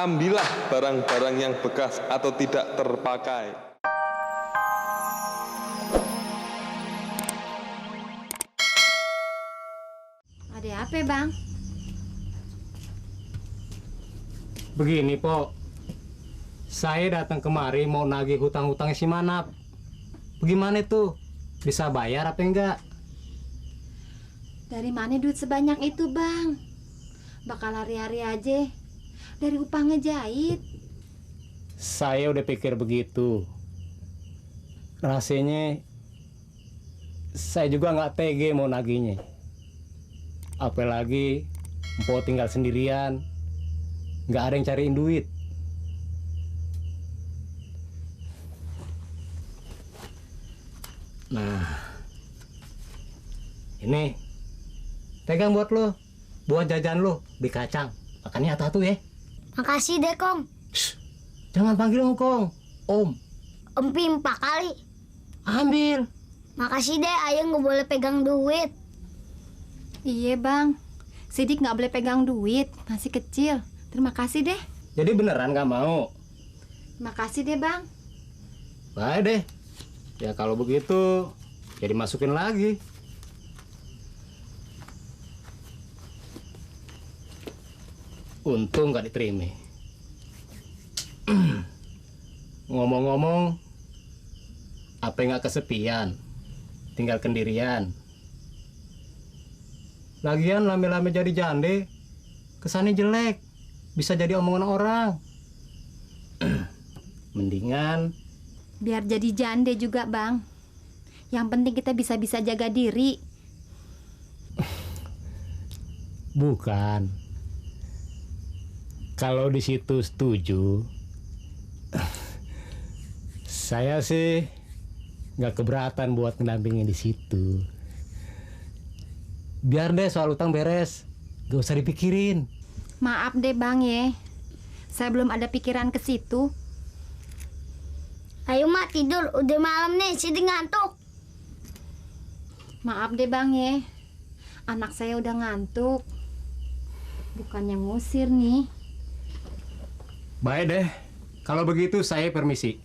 ambillah barang-barang yang bekas atau tidak terpakai. Ada apa, Bang? Begini, Po. Saya datang kemari mau nagih hutang-hutangnya si Manap. Bagaimana tuh? Bisa bayar apa enggak? Dari mana duit sebanyak itu, Bang? Bakal hari-hari aja. Dari upah ngejahit. Saya udah pikir begitu. Rasanya saya juga nggak tege mau nagihnya. Apalagi Mpok tinggal sendirian, nggak ada yang cariin duit. Nah, ini pegang buat lo, buat jajan lo di kacang. Makannya atu-atu ya. Makasih deh, Kong. Shh, jangan panggil Kong, Om. Empi 4 kali. Ambil. Makasih deh, ayah nggak boleh pegang duit. Iya, Bang. Sidik nggak boleh pegang duit, masih kecil. Terima kasih deh. Jadi beneran nggak mau? Makasih deh, Bang. Baik deh. Ya kalau begitu, jadi masukin lagi. Untung nggak diterima. Ngomong-ngomong, apa nggak kesepian? Tinggal kendirian. Lagian lame-lame jadi jande, kesannya jelek. Bisa jadi omongan orang. Mendingan Biar jadi jande juga, Bang. Yang penting kita bisa jaga diri. bukan. Kalau di situ setuju, saya sih nggak keberatan buat ngedampingin di situ. Biar deh soal utang beres, gak usah dipikirin. Maaf deh, Bang ya. Saya belum ada pikiran ke situ. Ayo mak tidur, udah malam nih, Siti ngantuk. Maaf deh, Bang ya. Anak saya udah ngantuk. Bukannya ngusir nih. Baik deh, kalau begitu saya permisi.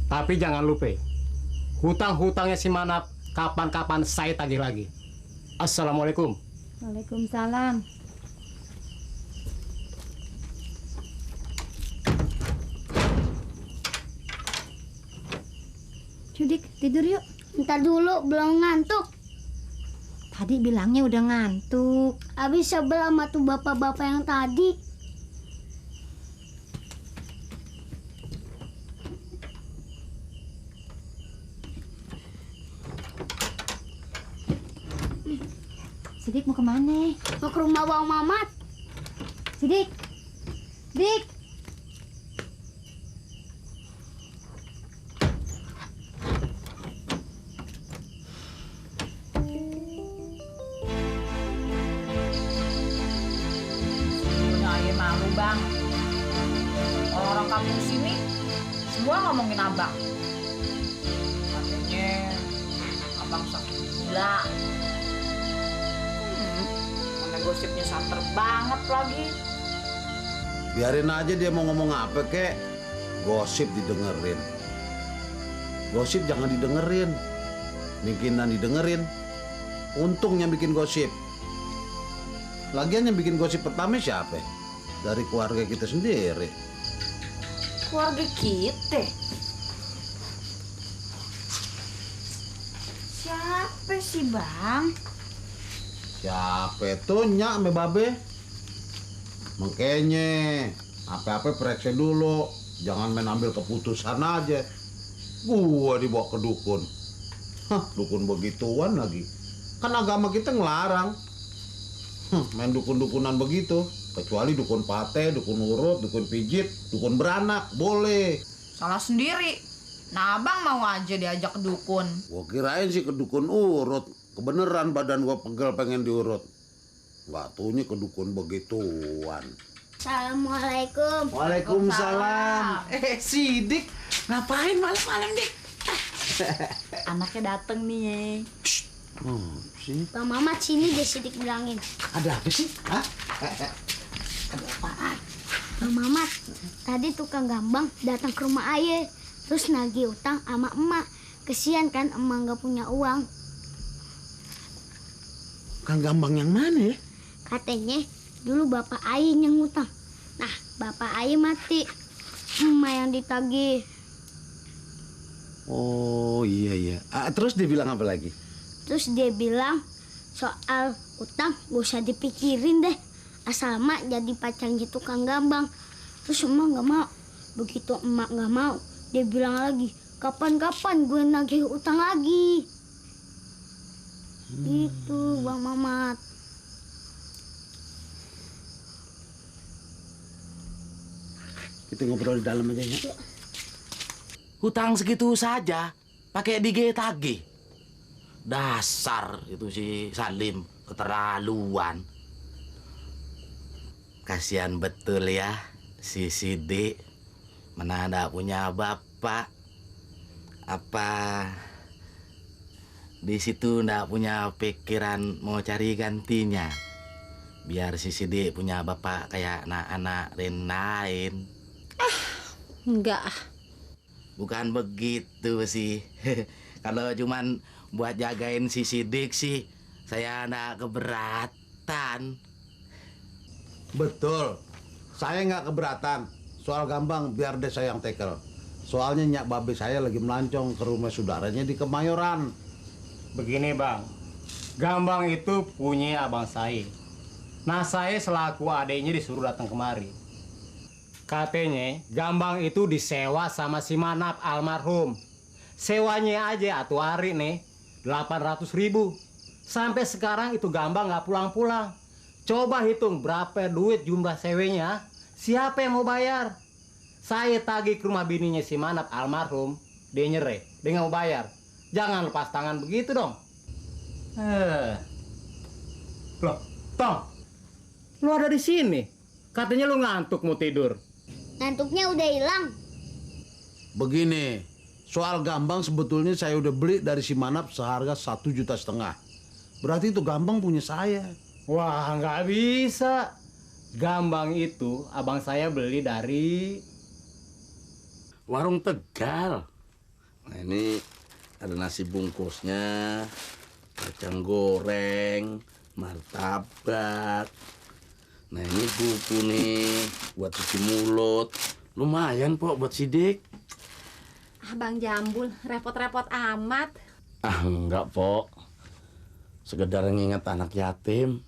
Tapi jangan lupa, hutang-hutangnya si Manap kapan-kapan saya tagih lagi. Assalamualaikum. Waalaikumsalam. Cudik, tidur yuk. Ntar dulu, belum ngantuk. Tadi bilangnya udah ngantuk. Abis sebel sama tuh bapak-bapak yang tadi. Sidik mau kemana? Mau ke rumah Bang Mamat. Sidik, Dik. Punya ayah malu, Bang. Orang-orang kampung sini semua ngomongin abang. Katanya abang sakit gila. Mana gosipnya santer banget lagi. Biarin aja dia mau ngomong apa kek. Gosip didengerin. Gosip jangan didengerin. Bikinan didengerin. Untung yang bikin gosip. Lagian yang bikin gosip pertama siapa? Dari keluarga kita sendiri. Keluarga kita. Siapa sih, Bang? Siapa itu nyak me babe? Makanya apa-apa periksa dulu. Jangan main ambil keputusan aja. Gua dibawa ke dukun. Hah, dukun begituan lagi. Kan agama kita ngelarang. Main dukun-dukunan begitu. Kecuali dukun pate, dukun urut, dukun pijit, dukun beranak. Boleh. Salah sendiri. Nah, abang mau aja diajak ke dukun. Gua kirain sih ke dukun urut. Kebeneran badan gua pegel pengen diurut. Nggak tuhnya ke dukun begituan. Assalamualaikum. Waalaikumsalam. Sidik, ngapain malam-malam, Dik? Anaknya dateng nih. Sih. Bang Mamat sini deh Sidik bilangin. Ada apa sih? Hah? Bang Mamat, tadi tukang gambang datang ke rumah ayah. Terus nagih utang sama emak. Kesian kan emak nggak punya uang. Kang Gambang yang mana ya? Katanya dulu bapak ayah yang ngutang. Nah, bapak ayah mati. Emak yang ditagih. Oh iya. Terus dia bilang apa lagi? Terus dia bilang soal utang gak usah dipikirin deh. Asal emak jadi pacarnya tukang gambang. Terus emak nggak mau. Begitu emak nggak mau, dia bilang lagi, kapan-kapan gue nagih utang lagi. Gitu Bang Mamat. Kita ngobrol di dalam aja ya. Hutang segitu saja, pakai tagih. Dasar itu si Salim, keterlaluan. Kasihan betul ya si Sidik, mana ada punya bapak. Apa di situ ndak punya pikiran mau cari gantinya? Biar si Sidik punya bapak kayak anak-anak lain. Enggak. Bukan begitu sih. Kalau cuman buat jagain si Sidik sih, saya nggak keberatan. Betul. Saya nggak keberatan. Soal Gambang biar deh saya yang tackle. Soalnya nyak babe saya lagi melancong ke rumah saudaranya di Kemayoran. Begini bang, Gambang itu punya abang saya. Nah saya selaku adiknya disuruh datang kemari. Katanya Gambang itu disewa sama si Manap almarhum. Sewanya aja atuh hari nih 800.000. Sampai sekarang itu Gambang nggak pulang-pulang. Coba hitung berapa duit jumlah sewanya. Siapa yang mau bayar? Saya tagih ke rumah bininya si Manap almarhum. Dia nyereh, dia nggak mau bayar. Jangan lepas tangan begitu dong. Loh, Tong, lu ada di sini. Katanya lu ngantuk mau tidur. Ngantuknya udah hilang. Begini, soal Gambang sebetulnya saya udah beli dari si Manap seharga 1,5 juta. Berarti itu Gambang punya saya. Wah, nggak bisa. Gambang itu abang saya beli dari Warung Tegal. Nah ini ada nasi bungkusnya, kacang goreng, martabak. Nah ini buku nih buat cuci mulut. Lumayan Pok buat Sidik. Abang Jambul, repot-repot amat. Enggak Pok. Sekedar nginget anak yatim.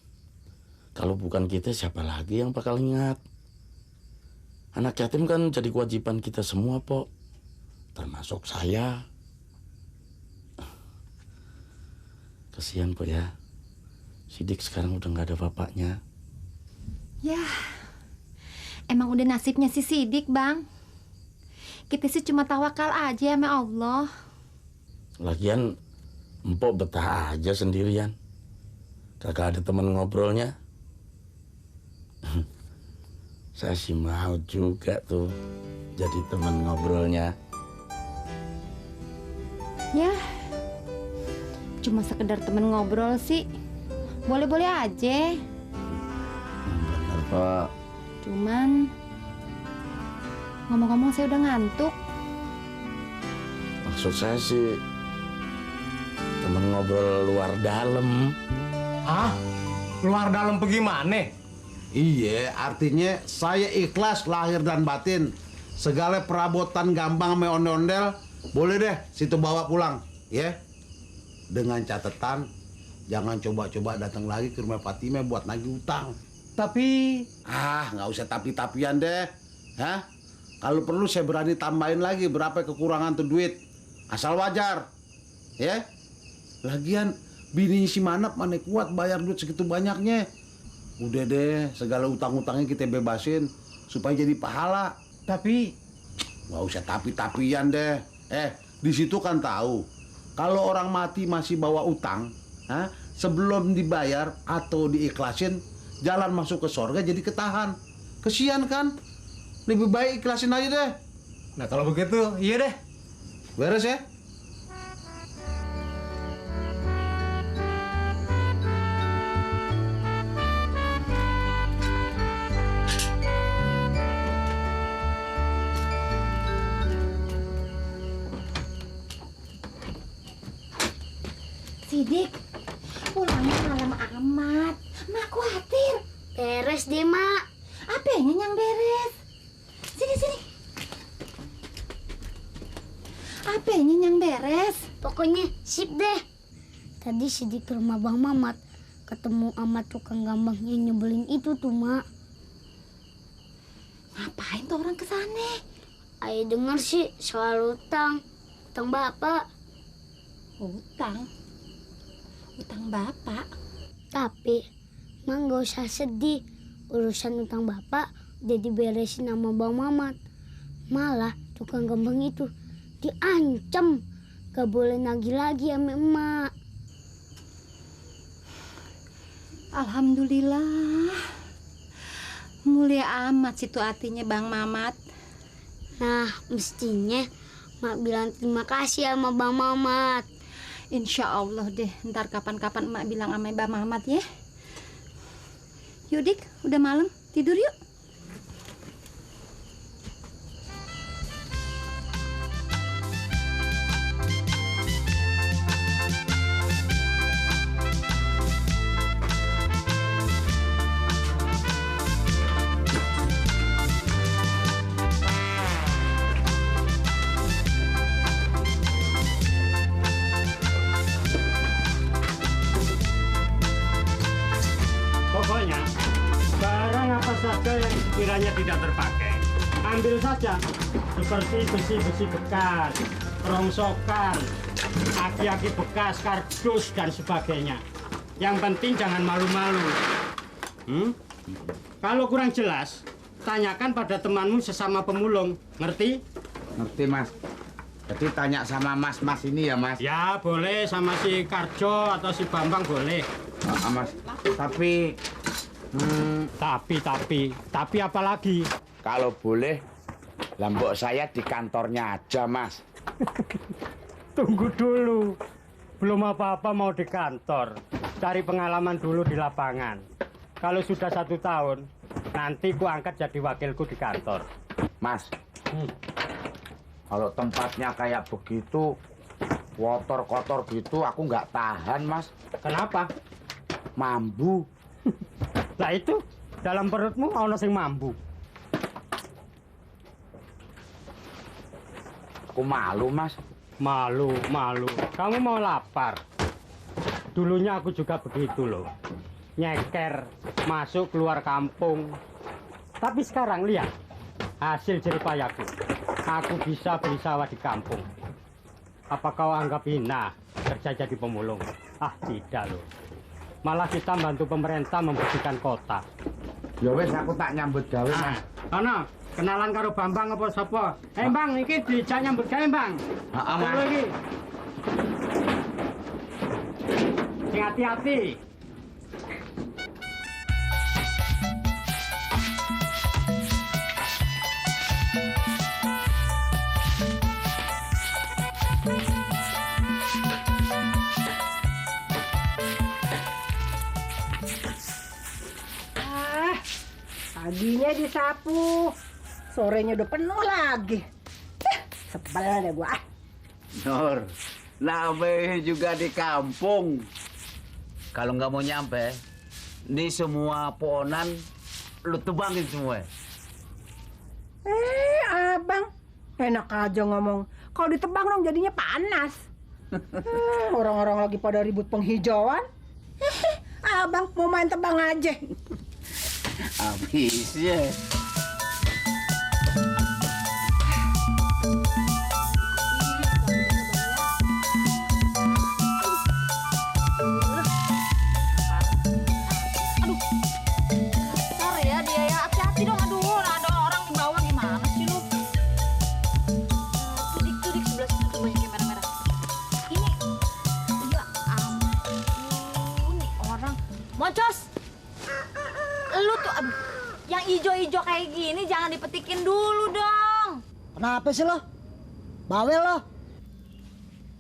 Kalau bukan kita siapa lagi yang bakal ingat? Anak yatim kan jadi kewajiban kita semua Pok. Termasuk saya. Kasihan Pok ya. Sidik sekarang udah nggak ada bapaknya. Ya, emang udah nasibnya si Sidik, Bang. Kita sih cuma tawakal aja sama Allah. Lagian Empok betah aja sendirian. Kagak ada teman ngobrolnya. Saya sih mau juga tuh jadi teman ngobrolnya. Ya, cuma sekedar temen ngobrol sih. Boleh-boleh aja. Bener Pak. Cuman ngomong-ngomong saya udah ngantuk. Maksud saya sih temen ngobrol luar dalam. Hah? Luar dalam bagaimana? Iya, artinya saya ikhlas lahir dan batin. Segala perabotan Gambang sama ondel-ondel, boleh deh situ bawa pulang, ya. Dengan catatan, jangan coba-coba datang lagi ke rumah Fatimah buat nagih utang. Tapi Nggak usah tapi-tapian deh. Hah? Kalau perlu saya berani tambahin lagi berapa kekurangan tuh duit. Asal wajar. Ya? Lagian bini si Manap mana kuat bayar duit segitu banyaknya. Udah deh, segala utang-utangnya kita bebasin supaya jadi pahala. tapi Nggak usah tapi-tapian deh. Di situ kan tahu kalau orang mati masih bawa utang, sebelum dibayar atau diikhlasin, jalan masuk ke sorga jadi ketahan. Kesian kan? Lebih baik ikhlasin aja deh. nah kalau begitu iya deh. Beres ya? Sidik. Pulangnya malam amat. Mak khawatir. Beres deh, Mak. Apanya yang beres? Sini. Apanya yang beres? Pokoknya sip deh. Tadi Sidik ke rumah Bang Mamat, ketemu sama tukang gambang yang nyebelin itu tuh, Mak. Ngapain tuh orang kesana? Ayo denger sih soal utang Bapak. Utang Bapak. Tapi Mak nggak usah sedih. Urusan utang Bapak udah diberesin sama Bang Mamat. Malah tukang gambang itu diancam gak boleh nagih lagi sama emak. Alhamdulillah. Mulia amat situ hatinya Bang Mamat. Nah, mestinya Mak bilang terima kasih sama Bang Mamat. Insya Allah deh, ntar kapan-kapan emak bilang sama Bang Mamat ya. Yuk Dik, udah malam, tidur yuk. Pokoknya, barang apa saja yang sekiranya tidak terpakai, ambil saja. Seperti besi-besi bekas, rongsokan, aki-aki bekas, kardus, dan sebagainya. Yang penting jangan malu-malu. Kalau kurang jelas, tanyakan pada temanmu sesama pemulung. Ngerti? Ngerti, Mas. Jadi tanya sama mas-mas ini ya, Mas? Ya, boleh sama si Karjo atau si Bambang boleh. Mas. Tapi Tapi apa lagi? kalau boleh, lambok saya di kantornya aja, Mas. Tunggu dulu. Belum apa-apa mau di kantor. Cari pengalaman dulu di lapangan. Kalau sudah 1 tahun, nanti ku angkat jadi wakilku di kantor. Mas, kalau tempatnya kayak begitu, kotor-kotor gitu, aku nggak tahan, Mas. Kenapa? Mambu. Lah itu, dalam perutmu ono sing mambu. Aku malu, Mas. Malu. Kamu mau lapar? Dulunya aku juga begitu loh. Nyeker, masuk keluar kampung. Tapi sekarang lihat, hasil jeripayaku. Aku bisa beli sawah di kampung. Apa kau anggap hina kerja jadi pemulung? Ah, tidak loh. Malah kita bantu pemerintah membersihkan kota. Ya wes, aku tak nyambut gawe, Mas. Ana, kenalan karo Bambang apa sapa? Bang, iki dijak nyambut gawe, Bang. Heeh, Mas. Apa iki? Sing hati-hati. Paginya disapu, sorenya udah penuh lagi. Sebel deh gua. Nur, namanya juga di kampung. Kalau nggak mau nyampe, ini semua pohonan lu tebangin semua. Abang, enak aja ngomong. Kalau ditebang dong jadinya panas. Orang-orang lagi pada ribut penghijauan. Abang mau main tebang aja. Habisnya. Sorry ya dia ya, hati-hati dong. Aduh, ada orang di bawah gimana sih lu? Tudik sebelah situ tuh banyak yang merah-merah. Ini, ya ampun, nih orang. Mocos, lu tuh, aduh, yang ijo-ijo kayak gini jangan dipetikin dulu dong. Kenapa sih lo? Bawel lo?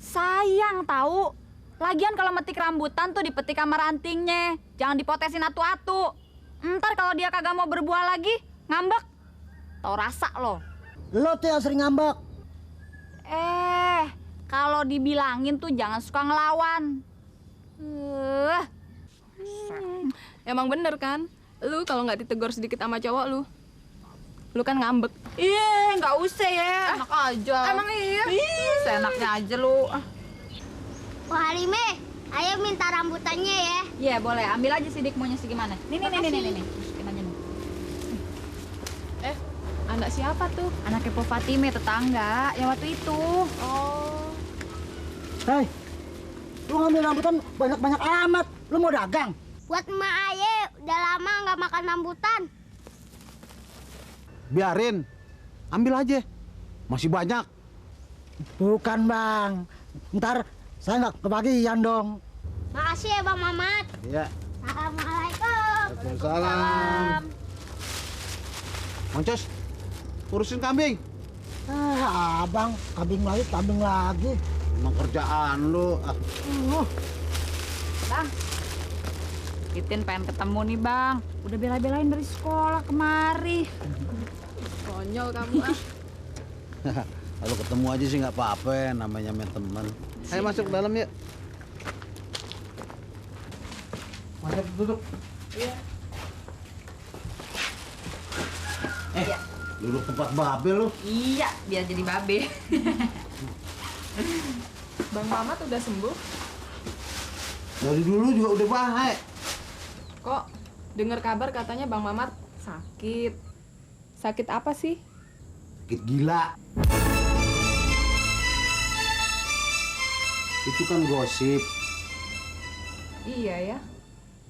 Sayang tahu. Lagian kalau metik rambutan tuh dipetik sama rantingnya, jangan dipotesin atu-atu. Ntar kalau dia kagak mau berbuah lagi, ngambek. Tahu rasa lo. Lo tuh yang sering ngambek. Kalau dibilangin tuh jangan suka ngelawan. Emang bener kan? Lu kalau nggak ditegur sedikit sama cowok lu kan ngambek. Iya, nggak usah ya. Enak aja. Emang iya? Seenaknya aja lu. Wah Halime, ayo minta rambutannya ya. Iya, boleh. Ambil aja Sidik maunya segimana. Nih. Masukin aja nih. Anak siapa tuh? Anaknya Po Fatime, tetangga yang waktu itu. Oh. Hei, lu ngambil rambutan banyak-banyak amat. Lu mau dagang? Buat emak aye, udah lama nggak makan rambutan. Biarin, ambil aja. Masih banyak. Bukan bang, ntar saya nggak kebagian dong. Makasih ya Bang Mamat. Iya. Assalamualaikum. Waalaikumsalam. Moncos, urusin kambing. Abang, kambing lagi. Emang kerjaan lu. Bang, Titin pengen ketemu nih bang. Udah bela-belain dari sekolah kemari. Konyol kamu ah. Kalau ketemu aja sih nggak apa-apa, namanya main teman. Ayo masuk ke dalam yuk. Masuk duduk. Iya. Duduk tempat babe lu. Iya, biar jadi babe. Bang Mamat udah sembuh? Dari dulu juga udah baik. Kok dengar kabar katanya Bang Mamat sakit. Sakit apa sih? Sakit gila. Itu kan gosip. Iya ya.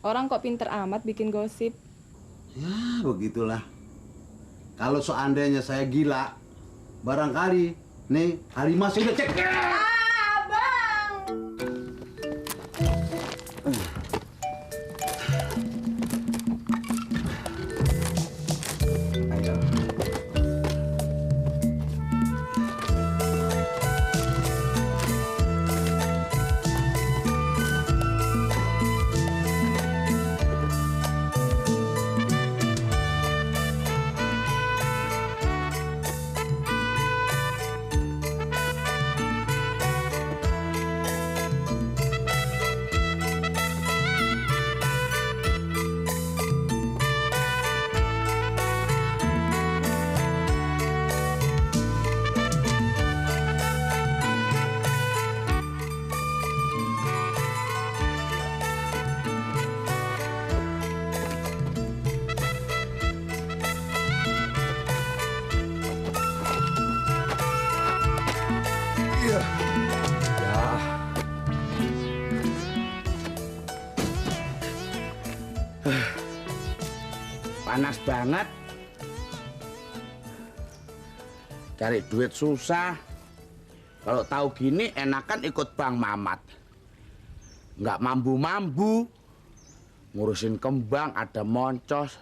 Orang kok pinter amat bikin gosip. Ya, begitulah. Kalau seandainya saya gila, barangkali nih Halimah sudah cek. Panas banget. Cari duit susah. Kalau tahu gini enakan ikut Bang Mamat. Nggak mambu-mambu. Ngurusin kembang ada moncos.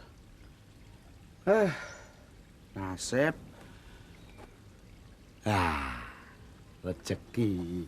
Nasib. Rezeki.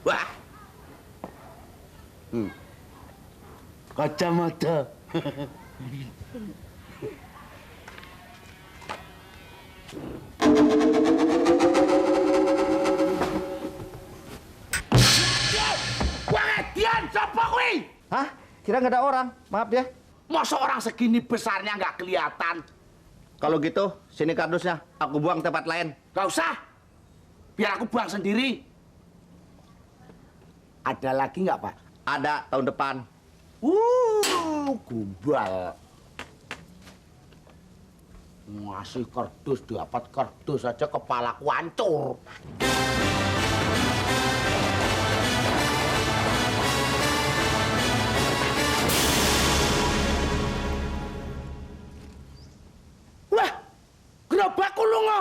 Wah. Kacamata. Wangedian sapa kuwi? Hah? Kira nggak ada orang? Maaf ya. Masa orang segini besarnya nggak kelihatan? Kalau gitu, sini kardusnya. Aku buang tempat lain. Gak usah. Biar aku buang sendiri. Ada lagi nggak, Pak? Ada tahun depan. Gumbal. Ngasih kardus, dapat kardus aja kepalaku hancur. Wah, gerobakku lunga.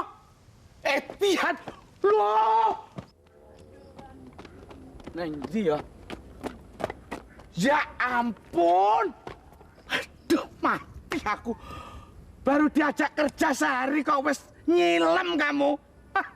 Etihan, loh. Nah, ini ya. Ya ampun. Mati aku. Baru diajak kerja sehari kok wis nyilem kamu. Hah.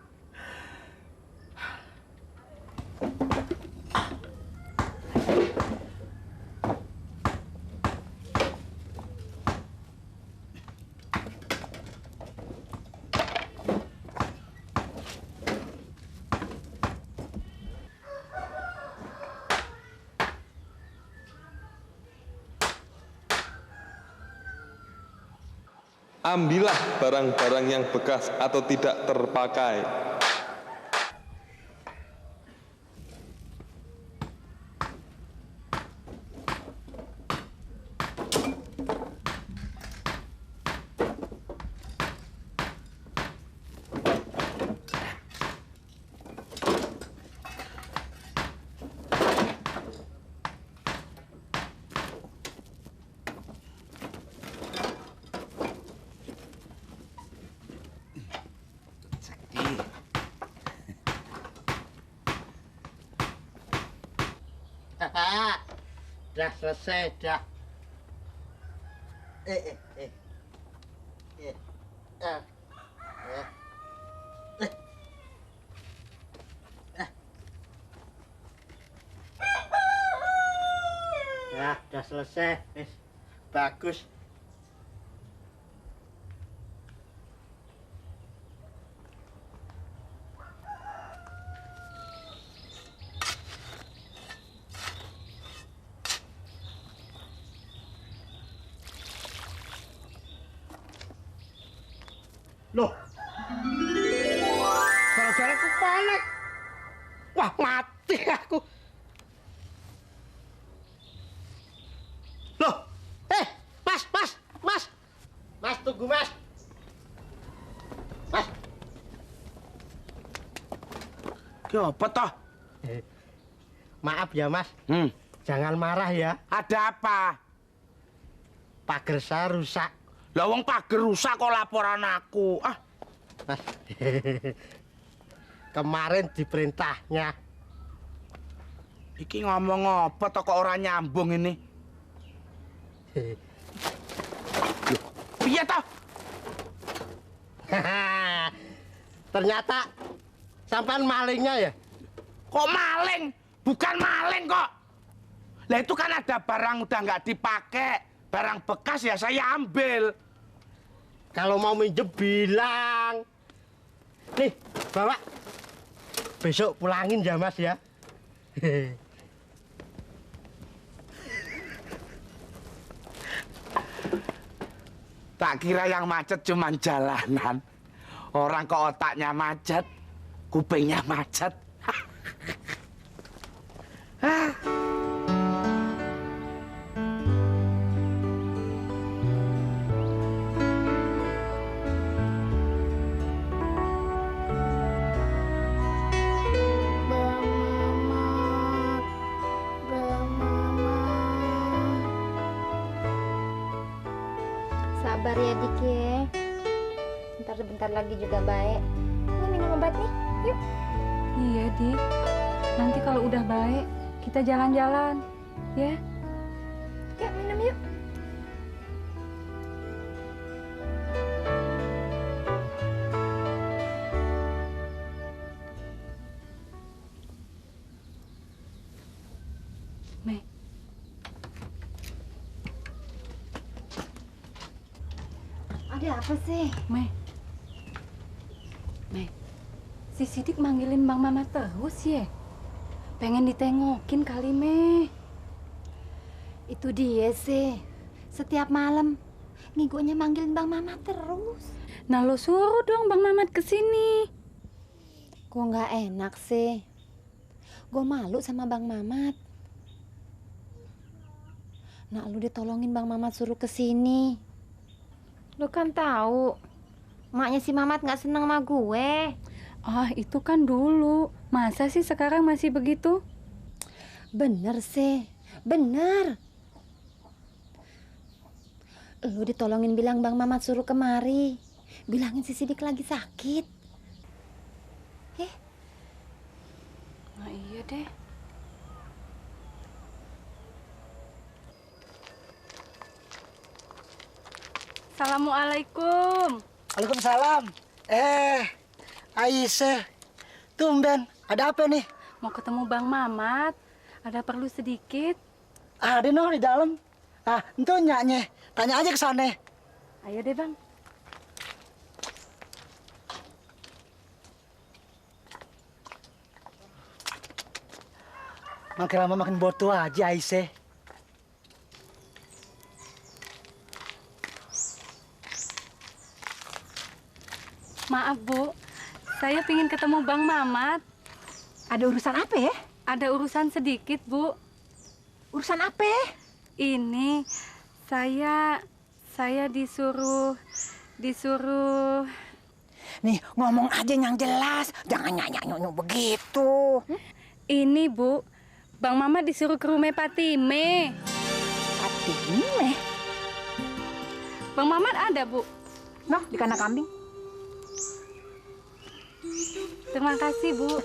Ambillah barang-barang yang bekas atau tidak terpakai. Dah selesai dah. Ya, dah selesai. Bagus. Loh. Gara-garaku panik. Wah, mati aku. Loh. Mas. Mas, tunggu, Mas. Mas. Ki apa toh? Maaf ya, Mas. Jangan marah ya. Ada apa? Pagar saya rusak. Lah wong pager rusak kok laporan aku. Ah. Mas. Kemarin diperintahnya. Iki ngomong apa toh kok ora nyambung ini? Loh, piye toh? Ternyata sampean malingnya ya? Kok maling? Bukan maling kok. Lah itu kan ada barang udah nggak dipakai, barang bekas ya saya ambil. Kalau mau minjem bilang. Nih, bawa. Besok pulangin ya, Mas ya. Tak kira yang macet cuman jalanan. Orang kok otaknya macet, kupingnya macet. Sabar ya Dik ya. Ntar sebentar lagi juga baik. Ini minum obat nih, yuk. Iya Dik, nanti kalau udah baik kita jalan-jalan, ya. Yuk minum yuk. Mei. Ada apa sih? Mei. Si Sidik manggilin Bang Mamat terus ya? Pengen ditengokin kali, Mei. Itu dia sih. Setiap malam ngigonya manggilin Bang Mamat terus. Nah lo suruh dong Bang Mamat kesini. Gue nggak enak sih. Gue malu sama Bang Mamat. Nah lu ditolongin Bang Mamat suruh kesini. Lu kan tahu maknya si Mamat nggak seneng sama gue. Ah itu kan dulu. Masa sih sekarang masih begitu? Bener sih, bener. Lu ditolongin bilang Bang Mamat suruh kemari. Bilangin si Sidik lagi sakit. Nah iya deh. Assalamualaikum. Waalaikumsalam. Aisyah. Tumben, ada apa nih? Mau ketemu Bang Mamat. Ada perlu sedikit. Ada noh di dalam. Entu nyanyi. Tanya aja ke sana. Ayo deh, Bang. Makin lama makin bodoh aja, Aisyah. Maaf, Bu. Saya ingin ketemu Bang Mamat. Ada urusan apa ya? Ada urusan sedikit, Bu. Urusan apa? Ini saya disuruh Nih, ngomong aja yang jelas. Jangan nyanyi-nyanyi begitu. Ini, Bu. Bang Mamat disuruh ke rumah Patime. Patime? Bang Mamat ada, Bu. Noh, di kandang kambing. Terima kasih, Bu.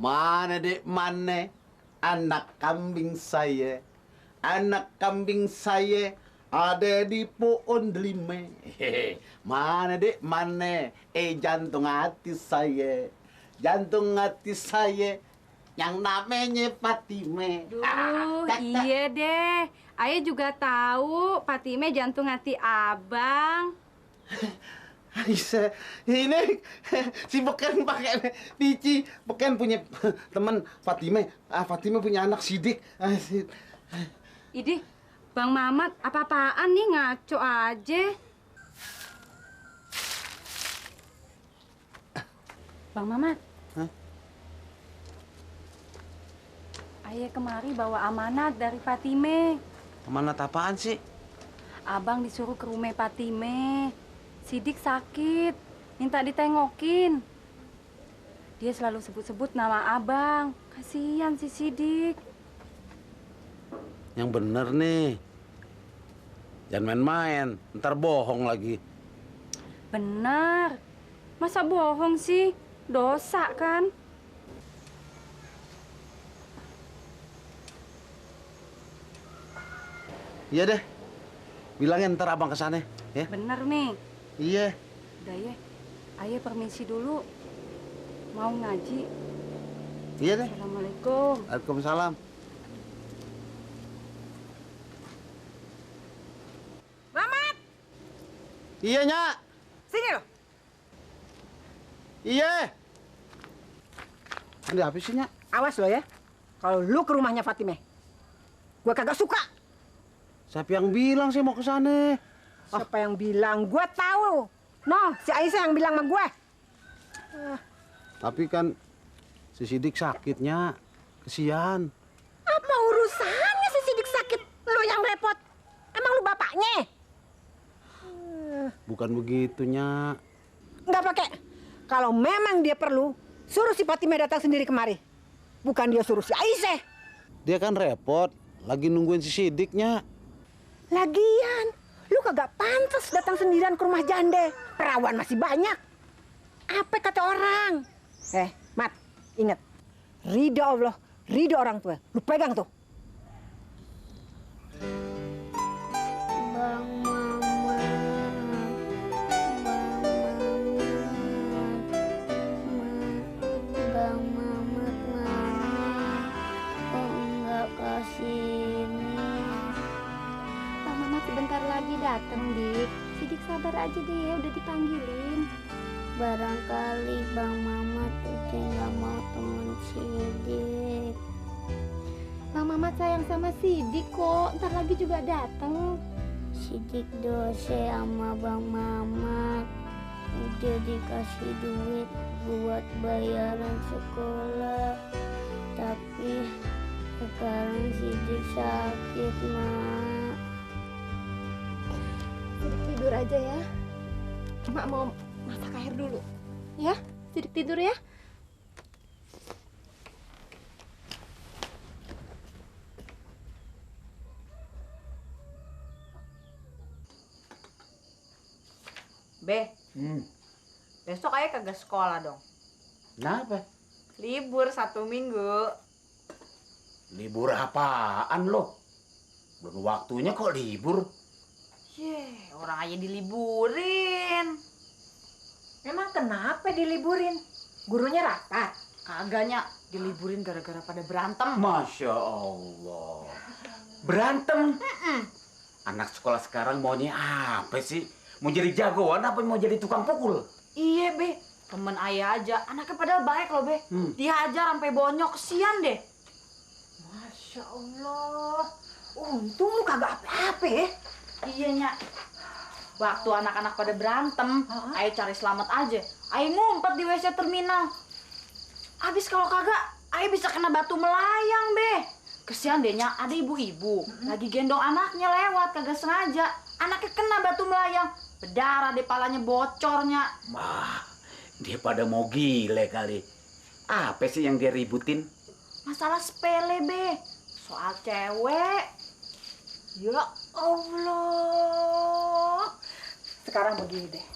Mana dek mana anak kambing saya? Anak kambing saya ada di pohon delima. Mana dek mana? Jantung hati saya. Jantung hati saya yang namanya Patime. Iya deh. Ayah juga tahu Patime jantung hati abang. Aisyah, ini si Beken pakai pici. Beken punya teman Fatime. Fatime punya anak Sidik. Idih, Bang Mamat apa-apaan nih ngaco aja. Bang Mamat. Ayah kemari bawa amanat dari Fatime. Amanat apaan sih? Abang disuruh ke rumah Patime. Sidik sakit, minta ditengokin. Dia selalu sebut-sebut nama abang. Kasihan si Sidik. Yang bener nih. Jangan main-main, ntar bohong lagi. Bener. Masa bohong sih? Dosa kan? Iya deh. Bilangin ntar abang kesana, ya. Bener nih. Iya. Udah ya. Ayah permisi dulu. Mau ngaji. Iya deh. Assalamualaikum. Waalaikumsalam. Mamat! Iya, Nyak. Sini lo. Iya. Ada apa sih, Nyak? Awas lo ya. Kalau lu ke rumahnya Fatime, gua kagak suka. Siapa yang bilang sih mau ke sana? Siapa yang bilang? Gua tahu. Noh, si Aisyah yang bilang sama gue. Tapi kan si Sidik sakitnya, kesian. Apa urusannya si Sidik sakit? Lu yang repot. Emang lu bapaknya? Bukan begitu, Nyak. Nggak pakai. Kalau memang dia perlu, suruh si Fatime datang sendiri kemari. Bukan dia suruh si Aisyah. Dia kan repot, lagi nungguin si Sidiknya. Lagian, lu kagak pantas datang sendirian ke rumah jande. Perawan masih banyak. Apa kata orang? Mat, ingat. Ridho Allah, ridho orang tua. Lu pegang tuh. Bang Mamat. Bang Mamat mana? Kok enggak kesini? Bang Mamat sebentar lagi datang, Dik. Sidik sabar aja deh, udah dipanggilin. Barangkali Bang Mamat udah nggak mau temen Sidik. Bang Mamat sayang sama Sidik kok, ntar lagi juga datang. Sidik dosa sama Bang Mamat. Udah dikasih duit buat bayaran sekolah. Tapi sekarang Sidik sakit, Mak. Sidik tidur aja ya. Mak mau masak air dulu. Ya, Sidik tidur ya. Be, besok ayah kagak sekolah dong. Kenapa? Libur 1 minggu. Libur apaan lo? Belum waktunya kok libur. Orang aja diliburin. Emang kenapa diliburin? Gurunya rapat? Kagaknya diliburin gara-gara pada berantem. Masya Allah. Berantem? Anak sekolah sekarang maunya apa sih? Mau jadi jagoan apa mau jadi tukang pukul? Iya, Be. Temen ayah aja. Anaknya padahal baik loh, Be. Dihajar sampai bonyok. Kesian deh. Masya Allah. Untung lu kagak apa-apa ya. Iya, Nyak. Waktu anak-anak pada berantem, ayah cari selamat aja. Ayah ngumpet di WC terminal. Habis kalau kagak, ayah bisa kena batu melayang, Be. Kesian deh, Nyak. Ada ibu-ibu lagi gendong anaknya lewat, kagak sengaja. Anaknya kena batu melayang. Berdarah deh, palanya bocornya. Wah, dia pada mau gile kali. Apa sih yang dia ributin? Masalah sepele, Be. Soal cewek. Ya Allah. Sekarang begini deh.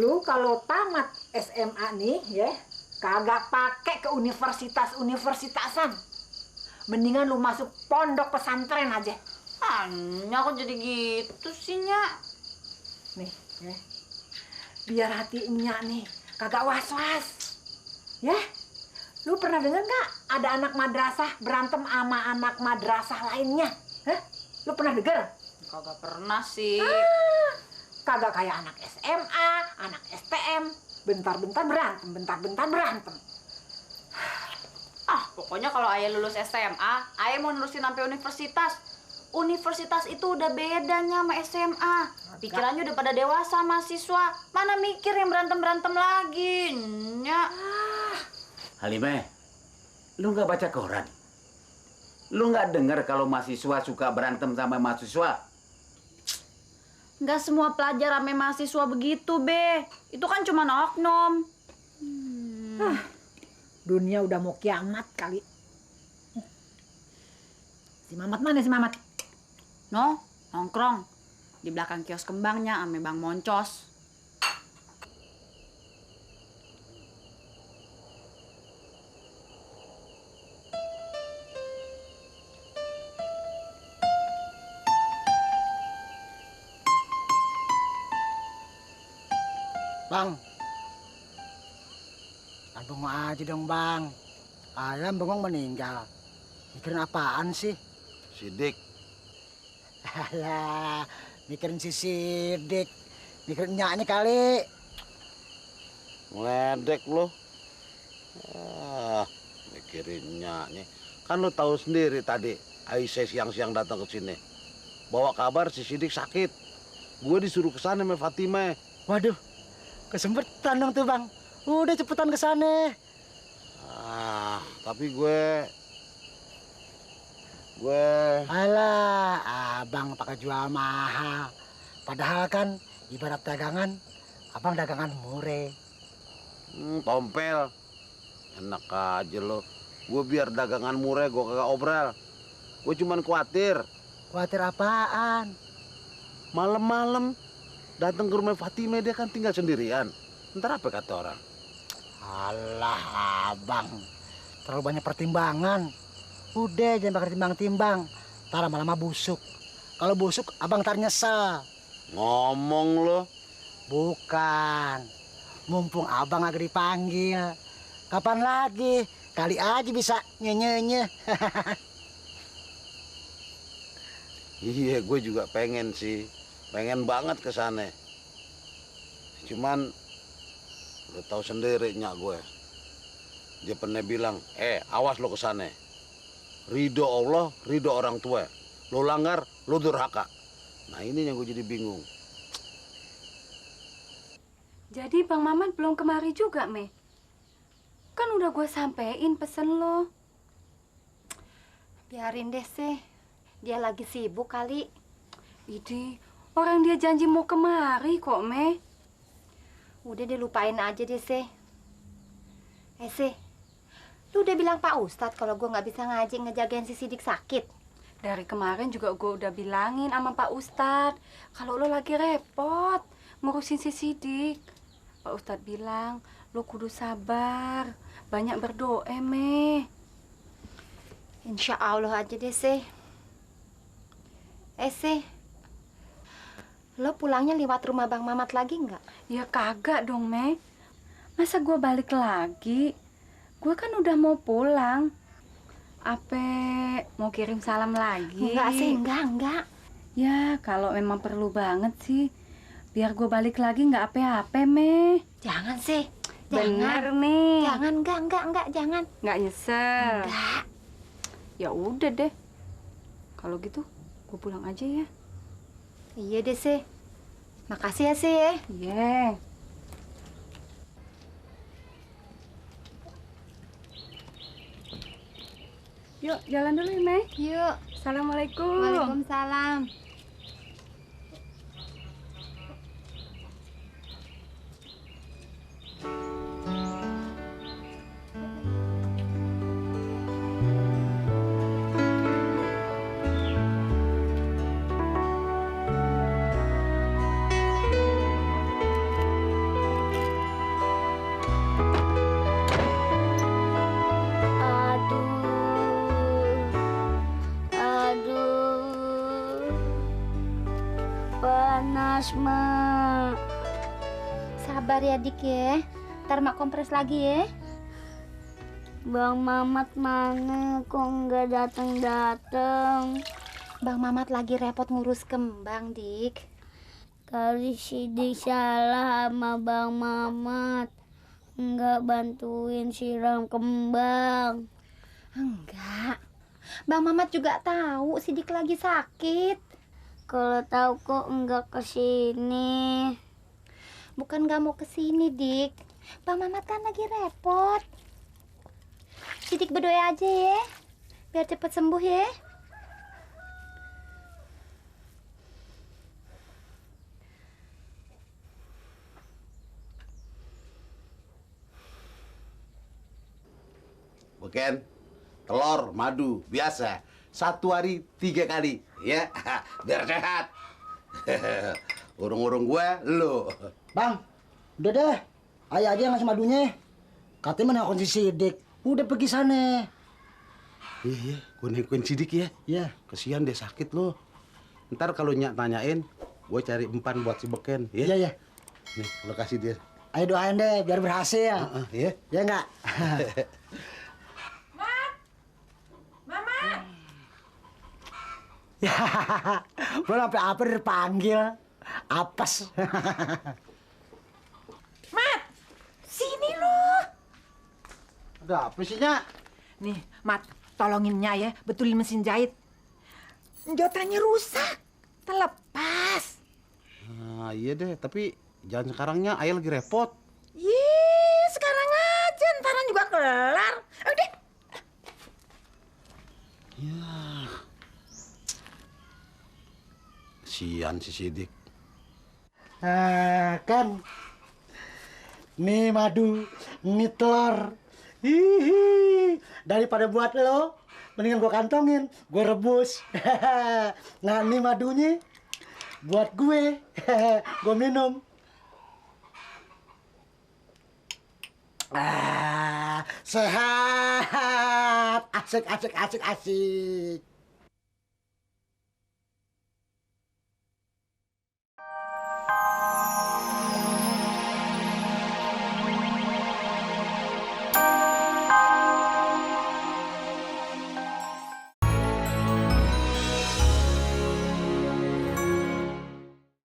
Lu kalau tamat SMA nih ya, kagak pakai ke universitas-universitasan. Mendingan lu masuk pondok pesantren aja. Nya kok jadi gitu sih, Nyak? Nih, ya. Biar hati Nyak nih kagak was-was. Ya? Lu pernah dengar nggak ada anak madrasah berantem sama anak madrasah lainnya? Hah? Lu pernah dengar? Kagak pernah sih. Kagak kayak anak SMA, anak STM. Bentar-bentar berantem, bentar-bentar berantem. Pokoknya kalau ayah lulus SMA, ayah mau nerusin sampai universitas. Universitas itu udah bedanya sama SMA. Pikirannya udah pada dewasa mahasiswa. Mana mikir yang berantem-berantem lagi, Nyak. Halimah, lu nggak baca koran? Lu nggak dengar kalau mahasiswa suka berantem sama mahasiswa? Nggak semua pelajar sama mahasiswa begitu, Be. Itu kan cuma oknum. Dunia udah mau kiamat kali. Si Mamat mana si Mamat? No, nongkrong di belakang kios kembangnya ame Bang Moncos. Bang, bengong aja dong bang. Ayam bengong meninggal. Mikirin apaan sih? Sidik. Alah, mikirin si Sidik. Mikirin nyaknya kali. Ngeledek lo. Mikirin nyaknya. Kan lo tahu sendiri tadi Aisyah siang-siang datang ke sini. Bawa kabar si Sidik sakit. Gue disuruh ke sana sama Fatimah. Waduh, kesempetan dong tuh bang. Udah cepetan ke sana. Tapi gue alah, abang pakai jual mahal. Padahal kan ibarat dagangan, abang dagangan murah. Tompel. Enak aja lo. Gue biar dagangan murah gue kagak obral. Gue cuman khawatir. Khawatir apaan? Malam-malam datang ke rumah Fatimah, dia kan tinggal sendirian. Ntar apa kata orang? Alah abang, terlalu banyak pertimbangan. Udah jangan pakai timbang-timbang. Ntar lama-lama busuk. Kalau busuk abang ntar nyesel. Ngomong lo. Bukan. Mumpung abang agak dipanggil. Kapan lagi? Kali aja bisa nyenye-nye. Iya, gue juga pengen sih. Pengen banget ke sana. Cuman lo tahu sendiri nyak gue. Dia pernah bilang, awas lo ke sana. Ridho Allah, ridho orang tua. Lo langgar, lo durhaka. Nah ini yang gue jadi bingung. Jadi Bang Maman belum kemari juga, Me? Kan udah gue sampein pesen lo. Biarin deh sih. Dia lagi sibuk kali. Idi, orang dia janji mau kemari kok, Me. Udah dilupain aja deh sih. Sih, lu udah bilang Pak Ustadz kalau gue nggak bisa ngaji ngejagain si Sidik sakit. Dari kemarin juga gue udah bilangin sama Pak Ustadz kalau lo lagi repot, ngurusin si Sidik. Pak Ustadz bilang, lu kudu sabar, banyak berdoa, Meh. Insya Allah aja deh, sih. Sih. Lo pulangnya lewat rumah Bang Mamat lagi nggak? Ya kagak dong, Meh. Masa gue balik lagi? Gue kan udah mau pulang. Apa mau kirim salam lagi? Enggak sih, enggak. Ya, kalau memang perlu banget sih. Biar gue balik lagi nggak apa-apa, Meh. Jangan sih. Bener Jangan. nih. Jangan, enggak, jangan. Nggak nyesel. Enggak. Ya udah deh. Kalau gitu, gue pulang aja ya. Iya deh, sih. Makasih ya, sih ya. Iya. Yuk, jalan dulu ya, Meh. Yuk. Assalamualaikum. Waalaikumsalam. Aduh, panas, Mak. Sabar ya, Dik ya. Ntar Mak kompres lagi ya. Bang Mamat mana? Kok nggak datang-datang? Bang Mamat lagi repot ngurus kembang, Dik. Kali Sidik salah sama Bang Mamat. Nggak bantuin siram kembang. Enggak. Bang Mamat juga tahu Sidik lagi sakit. Kalau tahu kok nggak kesini. Bukan nggak mau kesini, Dik. Bang Mamat kan lagi repot. Sidik berdoa aja ya. Biar cepet sembuh ya. Bukan telur, madu, biasa. 1 hari 3 kali, ya. Biar sehat. Urung-urung gua, lu. Bang, udah deh. Ayah aja yang ngasih madunya. Katanya mana kunci Sidik. Udah pergi sana. Iya, gua nengokin Sidik ya. Iya. Kesian dia sakit lo. Ntar kalau Nyak tanyain, gua cari empan buat si Beken, ya. Iya, iya. Nih, lo kasih dia. Ayo doain deh biar berhasil. Iya. Ya enggak? Ya, belum sampai apa dipanggil. Apes. Mat, sini lu. Ada apa sih, Nyak? Nih, Mat, tolongin Nya ya, betulin mesin jahit. Jotannya rusak, terlepas. Nah, iya deh, tapi jangan sekarangnya, Ayah lagi repot. Yih, sekarang aja, ntaran juga kelar. Udah. Ya. Kesian si Sidik. Nah, kan. Nih madu, nih telur. Hihi. Daripada buat lo, mendingan gua kantongin, gua rebus. Nah, nih madunya buat gue. Gua minum. Sehat. Asik.